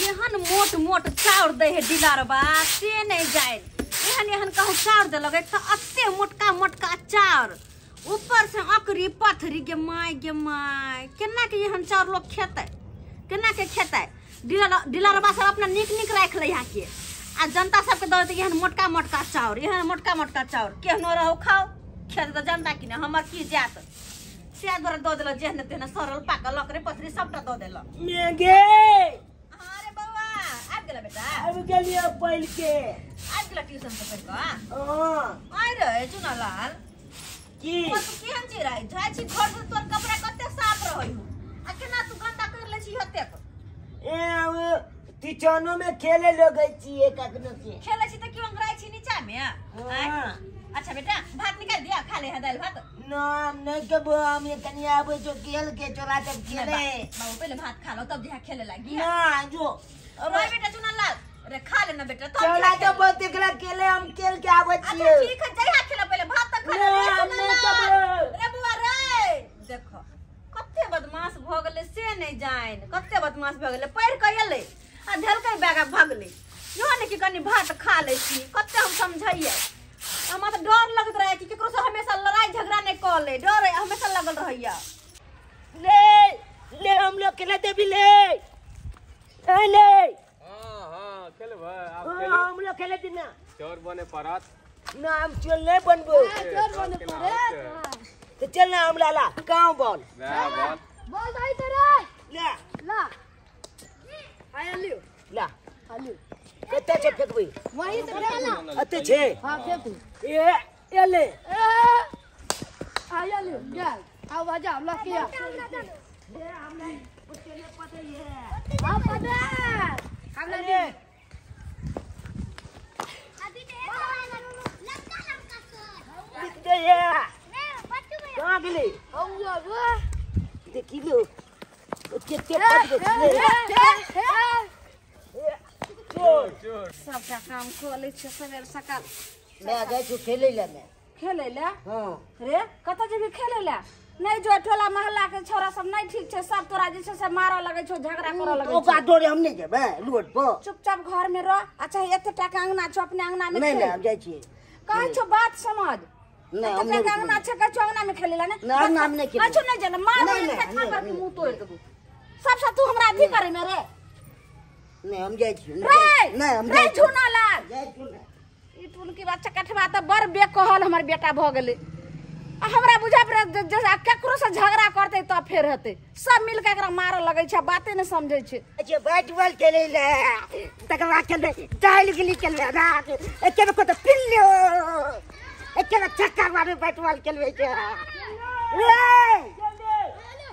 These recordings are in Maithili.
केहन मोट मोट चाउर दै है डीलरबा से नहीं जाए। एहन एहन कहूँ चाउर देलक तऽ एते मोटका मोटका चाउर, ऊपर से अकरी पथरी। गे my गे my, केना के एहन चाउर लोग खेतै, केना के खेतै? डीलरबा सब अपना नीक नीक राखि लै यहाँ के, आ जनता सबके दऽ देतै एहन मोटका मोटका चाउर, एहन मोटका मोटका चाउर। केहनो रहो खाओ, खेत तऽ जनता की नहि, हमर की जायत? से दुआरे दऽ देलक जेहन तेहन सड़ल पाकल अकरे पथरी सबटा दऽ देलक। मेगे अरे बौआ आबि गेला बेटा? आबि गेलियै पढ़ि के। आबि गेला ट्यूशन से पढ़ि कऽ? हँ। आइ रे चुनालाल, की तू केहन छी रे? जाइ छी घर से तोर कपड़ा कते साफ रहै हु, आ केना तू गंदा कर लै छी हतेक? ए टीचनो में खेले लगै छियै कखनो के। खेलै छी तऽ क्यों अंगराइ छी नीचा में? हाँ। अच्छा बेटा भात निकाल दिया, खा ले है दालि भात। ना हम नहीं खेबो, हम ये कनी आबै छौ खेल के चोरा सब खेले। बाबू पहले भात खा लो तब जहाँ खेले लागी। ना जो अरे बेटा चुनालाल रे खा लेना बेटा तब चोरा तो बहुत एकरा खेले, हम खेल के आबै छियै। अच्छा ठीक है, जइहा खेले पहले भात त खा ले। ना हम नहीं खेबो। रे बुआ रे देखो कते बदमाश भ गेलै से नहीं जान, कते बदमाश भ गेलै। पढ़ के एलै आ धेलकै बैग आ भगलै। इहो ने कि कनी भात खा लै छी, कते हम समझैयै। हमरा तऽ डर लगैत रहै कि केकरो से हमेशा लड़ाई झगड़ा नहीं कऽ ले, डर हमेशा लगल रहैया। ले ले हम लोग खेले देबी ले ए ले। हां हां खेलबै आप? खेलू हम लोग खेले दिना। चोर बने पड़त ना, हम चोर नहीं बनबो। चोर बने पड़त तो चल ना हम लाला गांव बॉल ना बॉल बॉल दाई तेरे ला ला आया लियो ला आलियो। कते छै फेकबै? वही से फेंकना। अते छै? हां फेंकू। ए ए ले ए आया लियो जा आओ आजा लकिया। ए हमरा चले पता है। हां पता हमरा ले अभी दे लड़का लड़का सर दिख दे ये मैं बच्चू में कहां गेलै? हम बाबू देखी लो केते पट गेलै। सबटा काम कऽ लै छियै सवेर सकाल। मैं जाइ छी खेलै लए। मैं खेलै लए? हां। रे कतऽ जेबही खेलै लए? नहीं जो टोला मोहल्ला के छोरा सब नहीं ठीक छै, सब तोरा जे छै से मारऽ लगै छौ, झगड़ा करऽ लगै छौ। ओकरा डरे हम नहीं जेबै रोड पर। चुपचाप घर में रह। अच्छा एते टा के अंगना छौ, अपने अंगना में नहीं खेल। नहीं हम जाइ छी। कहै छौ बात समझ। नहीं हम एते टा के अंगना छै, कहै छौ अंगना में खेलै लए? नहीं अंगना में नहीं खेलबै। अच्छा नहीं जेना मार नहीं, के थापर के मुंह तोड़ देबौ। सबसे तू हमरा अथी करे में रे। नहीं हम जाइ छी। नहीं हम जाइ छी लाल जाइ छी ना। ई टुनकी बच्चा कठवा तऽ बड़ बेकहल हमर बेटा भऽ गेलै। आ हमरा बुझा पड़े जे केकरो से झगड़ा करतै तब फेर हेतै। सब मिल के एकरा मारऽ लगै छै, बाते नहि समझै छै। अच्छा बैट बॉल खेलै ले तकर बाद खेलबै दालि गिल्ली खेलबै, रात एके बेर कतऽ पिल्लो एके बेर छक्का मारबै बैट बॉल खेलबै छै। रे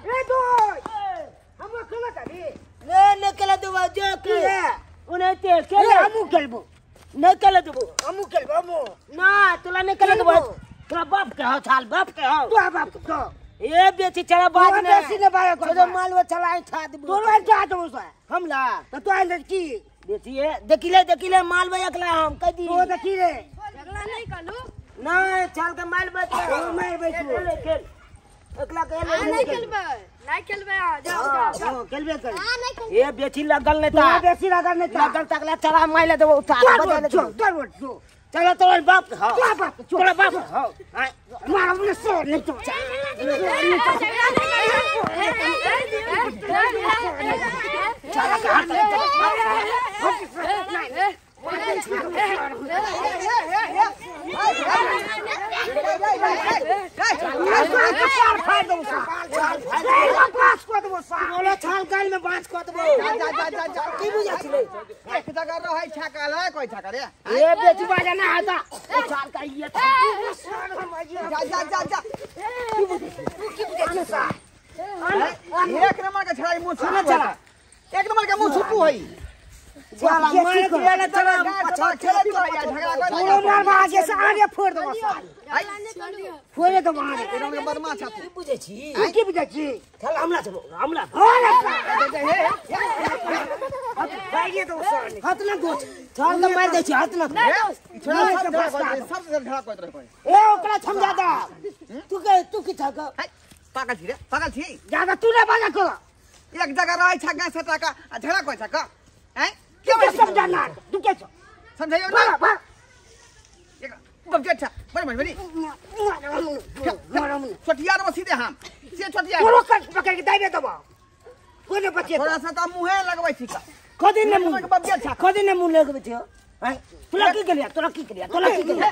रे दोस्त हमरो खेलत अभी ले ले खेला देबो जो के ओनाहिते खेले। हमहूँ खेलबो। नहीं खेले देबो हमहूँ खेलबो हमहूँ। ना तोला नहीं खेले देबो। तोरा बाप के हो छाल, बाप के हो। तोरा बाप के हो। ए बेची चला बाज ने बेसी ने बाज तो मालवा चला ठा देबो। तोरा ठा देबो से हमला त तो आइल की बेची ए देखिले देखिले मालवा एकला हम कह दी तो देखी रे झगड़ा नहीं कलू। नहीं छाल के माल बच ओ मार बैठो खेल एकला के ले नहीं खेलबै, नहीं खेलबै। आ जाओ जाओ हां खेलबे कर। हां नहीं खेलबै। ए बेची लगल नहीं ता बेची लगल नहीं ता लगल तकला चला माइला देबो उठा बजा ले चल चलो तोर बाप हां तोरा बाप तोरा बाप हां मार बोले सो नहीं तो चला के हाथ एक नंबर के छड़ाई मुंह चला, एक नंबर के मुंह छुपू है। पागल छी रे, पागल छी। ज्यादा तू ना बाजा कर। एक जगह रहै छ गाय सटा का आ झगड़ा करै छ का? हैं के समझाना तू के समझाइयो ना बब अच्छा बड़ी बड़ी छोटिया रे सीधे हम से छोटिया तोरो कट पकड़ के दाबे दबा कोने बचे थोड़ा सा त मुहे लगबै छी का कदी ने मुंह बब अच्छा कदी ने मुंह लगबै छी हैं तोरा की केलिया तोरा की केलिया तोरा की केलिया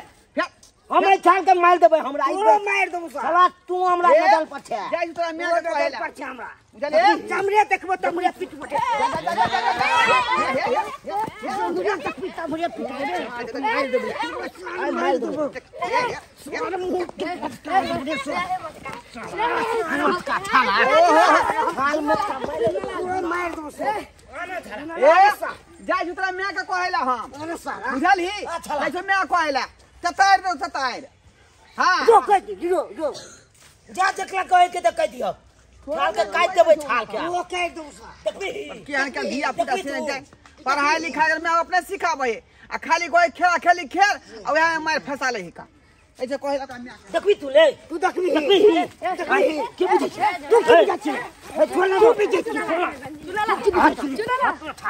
हमरा छाल के मार देबै हमरा तोरो मार देबो साला तू हमरा नदल पर छे जाय तोरा मार के कहेला पर छे हमरा बुझले चमड़े देखबो तमरे पीट पटे तमरे पीट मार देबो मार देबो मार देबो ए जाय तोरा मार के कहेला हम बुझलही जाय छो मार कहेला चतार दो चतार हां जो कह दी जो जो जा देखला कहे के त कह दियो छाल के काट देबै छाल के वो कह दो सा देखबी केहन के धिया पुता से जाय पढ़ाई लिखाई में अपने सिखाबै आ खाली कोई खेला खेली खेल आ वह मार फंसा ले का ऐसे कहे का देखबी तू ले तू देखबी देखबी के बुझै छी तू की बुझै छी ए छोला तू बुझै छी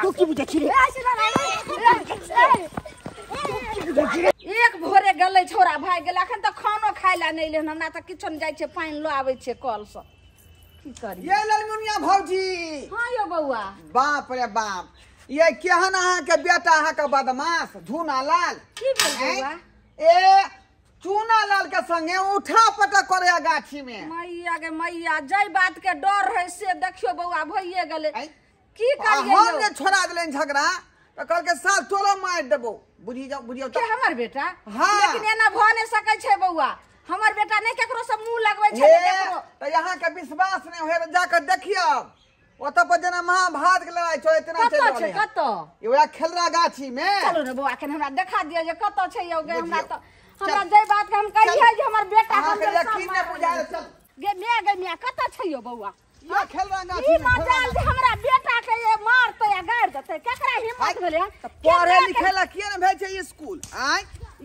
तू की बुझै छी रे एक भोरे गेलै छोरा भाग गेलै अखन तऽ खानो खाय ला नहि एलै हन हमरा तऽ किछो नहि जाइ छै पानि लऽ आबै छै कलसँ की करी ये ललमुनिया भौजी। हाँ यो बौआ। बाप रे बाप, ये केहन अहाँ के बेटा अहाँ के बदमाश झूना लाल। की भेल बौआ? ए चूना लाल के संगे उठा पटक करे गाछी में। मैया गे मैया, जै बात के डर है से देखियो बौआ भइए गेलै। की करियै हम ने छोड़ा देलनि झगड़ा त कहल के साल तोरो मार देबो। बुझी जाओ बुझियो के हमर बेटा। हाँ। लेकिन एना भ नै सकै छै बौआ, हमर बेटा नहीं केकरो से मुंह लगबै छै केकरो। त यहाँ के विश्वास नहीं होय जाकर देखियो ओत पर जेना महाभारत के लड़ाई चले तेना चल कत छै कत ये वह खेलरा गाछी में। चलो ने बौआ के हमरा देखा दियो जे कत छै यौ गे। हमरा त हमरा जै बात के हम कहियै जे हमर बेटा हम यकीन नै बुझायल। चल गे मे गे मिया कत छै यौ बौआ? ये खेलरा गाछी ई मजाल जे हमरा बेटा के ये मारतै या गारि देतै, केकरा हिम्मत भेलै? पढ़े लिखे ला किया ने भेज छै स्कूल? आय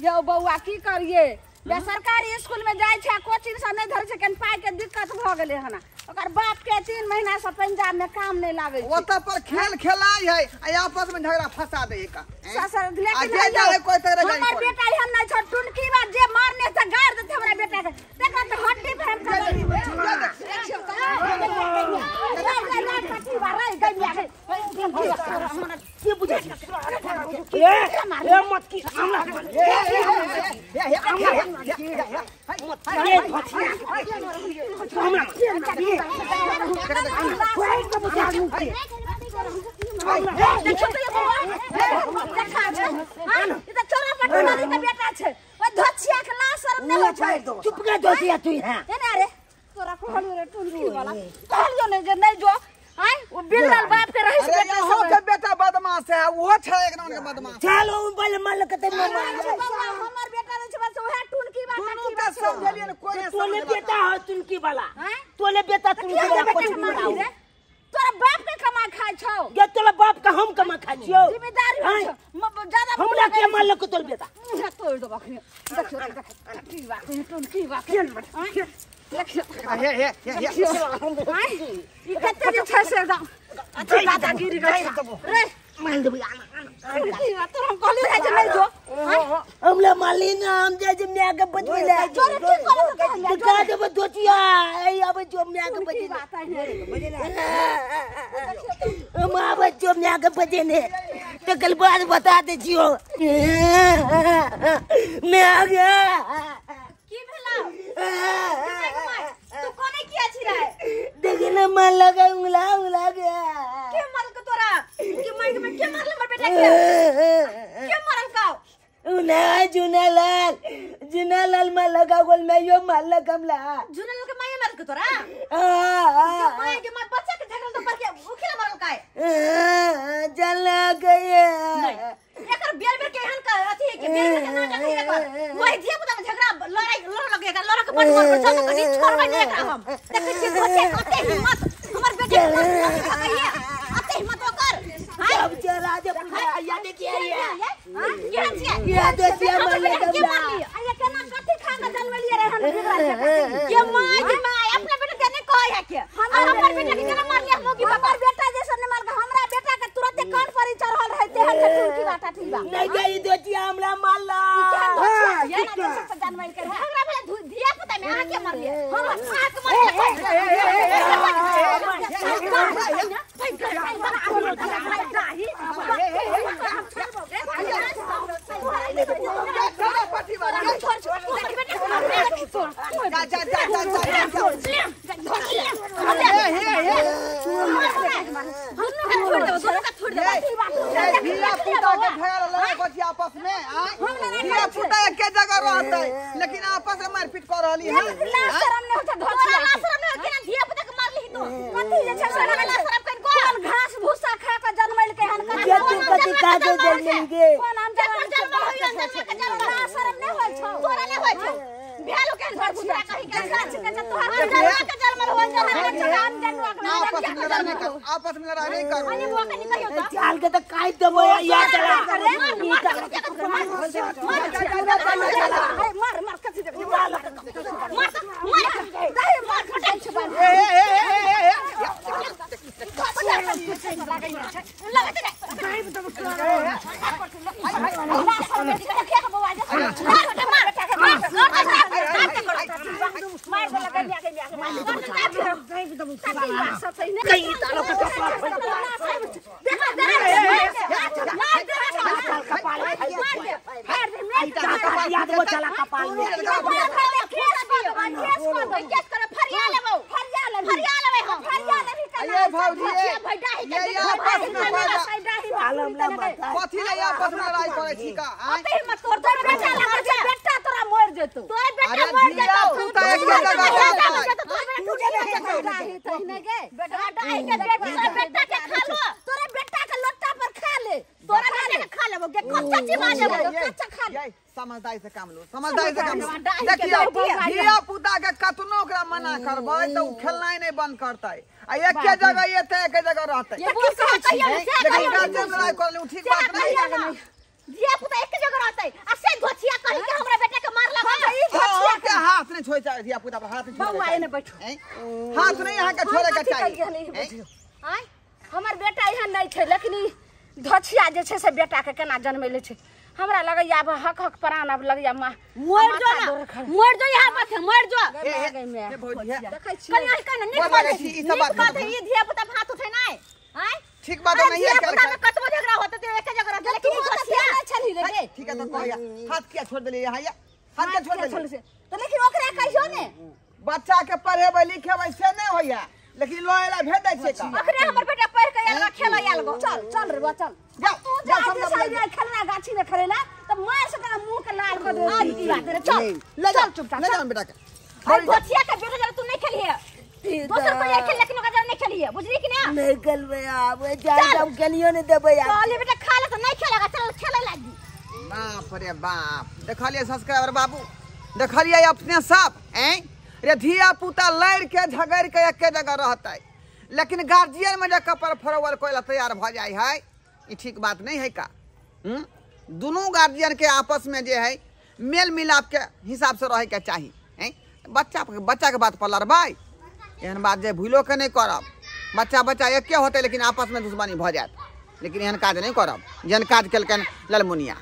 यौ बौआ की करियै, बे सरकारी स्कूल में जाय छै कोचिंग से नहीं धरे छै, कन पाई के दिक्कत भ गेलै हन। ओकर बाप के 3 महीना से पंजाब में काम नहीं लागै छै। ओत पर खेल खेलाय है आ आपस में झगड़ा फंसा दे का। ससुर लेकिन जे जाए कोई तरह हमर बेटा एहन नहीं छै, टुनकी बात जे मारने से गारि देतै हमरा बेटा के। देखा त हड्डी पर हम चल देखियो त के बुझै छी ए ए मत की हमरा ए चुप कर दोसिया तू। हां अरे तोरा कहलियो रे टुनकी वाला, कहलियो ने जे नहीं जो आय वो बिगड़ल बाप के रहिस बेटा हो के बेटा बदमाश है, वो छै एक नाम के बदमाश। चलो बल मल कते हमर बेटा रे छै बस ओहे टुनकी वाला। दुनू के समझलिए ने कोई तोले बेटा हो टुनकी वाला, तोले बेटा टुनकी वाला कुछ नहीं। तोरा बाप के कमा खाय छौ गे, तोरा बाप के हम कमा खाय छियौ, जिम्मेदारी हो छौ ज्यादा हमरा के मारल को तोर बेटा मुंह तोड़ देबो अखनी। देखियो की बात टुनकी वाला देखियो हे हे हे ई कते दिन छै से एकदम अच्छा दादागिरी रे मार देबो आना आना। तोरा हम कहली रहे जे नहीं जो हमला मारली ना, हम जाय जे म्या के बचबै ले जोरे की करे तो कहलिया का देबो दोचिया ए आबै जो म्या के बचे हम आबै जो म्या के बचे ने तो कल बात बता दे छियो मैं आ गया। की भेला तू कोने किया छी रे? देखि ना मन लगा उंगला उंगला गया। के मारल के तोरा? के मार के के मारल हमर बेटा के? के मारल का? उना जुनालाल जुनालाल मार लगा गोल मैं यो मार लगा हमला। जुनालाल के माया मारल के तोरा? हां के माया के मार बच्चा के झगड़ा तो पर के उखिला मारल का? जला गया नहीं एकर बेर बेर के एहन का अथी है के बेर बेर के नाटक है एकर। वही धिया पुता में झगड़ा लड़ाई लड़ लगे एकर लड़ के बड़ मर पर चल कनी छोड़बै नहीं एकरा हम। देखै छी बच्चे कते हिम्मत हमर बेटे के सकैया अते हिम्मत ओकर। हां अब चला दे या देखिए हां केहन छियै या देखिए मार के मारली आया केना कथि खा के जनमलियै रे हन बिगड़ल के my के my अपना बेटा के नहीं कहै है के हमर बेटा के केना मारली हम की हमर बेटा जैसन नहीं मारल हमरा बेटा के तुरंते कान पर चढ़ल रहल छै टुनकी बाटा ठीक बा नहीं गई दोचिया हमरा मारला हां ये ना सब जानवर के झगड़ा भेल धिया पुता में अहाँ के मारलिए हम अहाँ के मारलिए। जा जा जा जा जा आपस में धिया पुता एके जगह रहतै लेकिन आपस में मारपीट कर रहली है। शरम नहीं होता धोछिया शरम नहीं होता धिया पुता के मारली तो कथि जे छै शरम कइन कोन घास भूसा खा के जनमैल के हन कथि का के जनमैल के कोन हम जन्म जन्म शरम नहीं होय छौ तोरा नहीं होय छौ भेलो के घर भूसा कहि के गाछ के तोहर जन्म के जनमल होय जन्म आपस में लड़ाई नहीं करो, आपस में लड़ाई नहीं करो। अरे बुआ कनी कहियो त चाल के त काट देबो यार चला मार मार मार कथि देख मार मार दे मार फटाइ छै ए ए ए ए समझदारी से काम लो, समझदारी से काम लो। देखियो धिया पुता के कतनो ओकरा मना करबै त उ खेलनाइ नहीं बंद करतै आ एके जगह एते एके जगह रहतै। लेकिन गार्जियन लड़ाई करले उ ठीक बात नहीं। धिया पुता एके जगह रहतै आ से धोछिया कहि के हमरा बेटा के मारला ई धोछिया के हाथ नहीं छोड़ चाहे धिया पुता पर हाथ नहीं छोड़े। बौआ एने बैठो, हाथ नहीं यहां के छोड़े के चाहिए। आय हमर बेटा एहन नहीं छै लेकिन ई धोछिया जे छै से बेटा के केना जनमैले छै। हमरा लगैया अब हक हक प्राण अब लगैया मां मर जो ना मर जो यहां पर मर जो देखै छी कनी कनी निक बात ई सब बात ई धिया पुता हाथ उठे नै आय ठीक बात नहीं है। पुता में कतबो झगड़ा होत त एके जगह रहत लेकिन ई धोछिया नै छली रे। ठीक है तो कहया हाथ किया छोड़ देली यहां हाथ के छोड़ देली त लेकिन ओकरा कहियो ने बच्चा के पढ़ेबै लिखेबै से नहीं होइया लेकिन लोएला भेज दै छै का अखने हमर बेटा पढ़ के आयल खेल आयल गो चल चल रे बा चल तू जा जे खेलना गाछी में खेलेला त मार से तेरा मुंह के लाल कर दे। आज की बात रे चल ले चल चुपचाप ले जा बेटा के। अरे धोछिया के बेटा जरा तू नहीं खेलिए दोसर कोई खेल लेकिन ओकरा जरा नहीं खेलिए बुझली कि ना नहीं खेलबै आब जाय हम खेलियो नहीं देबै आब। चल बेटा खा ले त नहीं खेलेगा चल खेले लागी। बाप रे बाप देखलिए सब्सक्राइबर बाबू देखलिए अपने सब हैं रे धिया पुता लड़ के झगड़ के एके जगह रहतै लेकिन गार्जियन में जे कपर फरवल कोई तैयार भ जाय है ई ठीक बात नहीं है का। दोनों गार्जियन के आपस में जे है मेल मिलाप के हिसाब से रहे के चाही। बच्चा बच्चा के बात पर लड़बै एहन बात जे भूलो के नहीं करब। बच्चा बच्चा एके होते लेकिन आपस में दुश्मनी भ जायत लेकिन एहन काज नहीं करब जेहन काज केलकनि ललमुनिया।